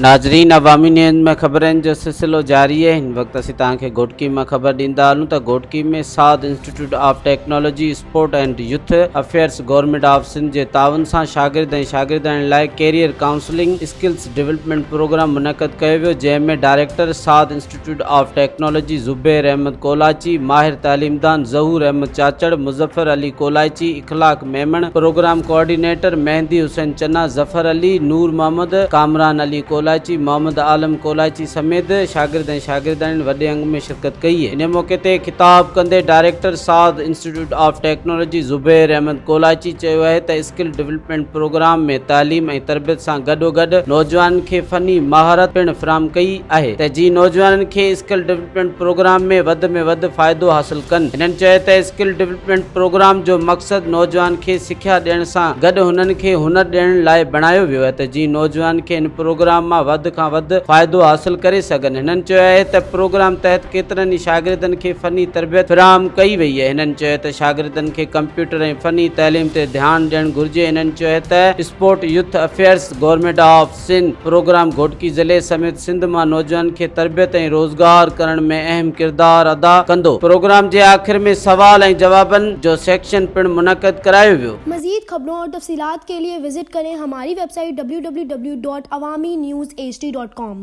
ناظرين عوامي نيوز ۾ خبرن جو سلسلو جاري آهي هن وقت اسين توهان کي گهوٽڪي مان خبر ڏيندا هلون ته Ghotki ۾ Saad institute of technology sport and youth affairs government of Sindh جي تعاون سان شاگرد ۽ شاگردياڻين لاء career counselling skills development programme منعقد ڪيو ويو جنهن ۾ director Saad institute of technology Zubair Ahmed Kolachi ماهر تعليمدان ظهور احمد چاچڙ مظفر علي ڪولائچي اخلاق ميمڻ، پروگرام ڪوآرڊينيٽر مهدي حسين چنا، ظفر علي، نور محمد، ڪامران علي ڪولائچي، محمد عالم ڪولائچي سميت شاگرد ۽ شاگردياڻين وڏي انگ ۾ شرڪت ڪئي. ان موقعي تي خطاب ڪندي director Saad institute of technology Zubair Ahmed Kolachi چيو آهي ته اسڪل ڊولپمينٽ پروگرام ۾ تعليم ۽ تربيت سان گڏوگڏ نوجوانن کي فني مهارت پڻ فراهم ڪئي آهي ته جيئن نوجوانن کي اسڪل ڊولپمينٽ پروگرام ۾ وڌ ۾ وڌ فائدو حاصل ڪن. هنن چيو ته اسڪل ڊولپمينٽ پروگرام جو مقصد نوجوان کي سکيا ڏيڻ سان گڏ هنن کي هنر ڏيڻ لاء بڻايو ويو آهي ته جيئن نوجوان کي هن پروگرام مان وڌ کان وڌ فائدو حاصل ڪري سگهن. هنن چيو آهي ته پروگرام تحت ڪيترن ئي شاگردن کي فني تربيت فراهم ڪئي وئي آهي. هنن چيو ته شاگردن کي ڪمپيوٽر ۽ فني تعليم تي ڌيان ڏيڻ گهرجي. هنن چيو ته sport youth affairs government of Sindh programme Ghotki ضلعي سميت سنڌ مان نوجوانن کي تربيت ۽ روزگار ڪرڻ ۾ اهم ڪردار ادا ڪندو. پروگرام جي آخر ۾ سوال ۽ جوابن جو سيڪشن پڻ منعقد ڪرايو ويو. مزيد خبرون اور تفصيلات کے لئے وزٽ ڪرين ھماري web site www.awamiNewsHD.com.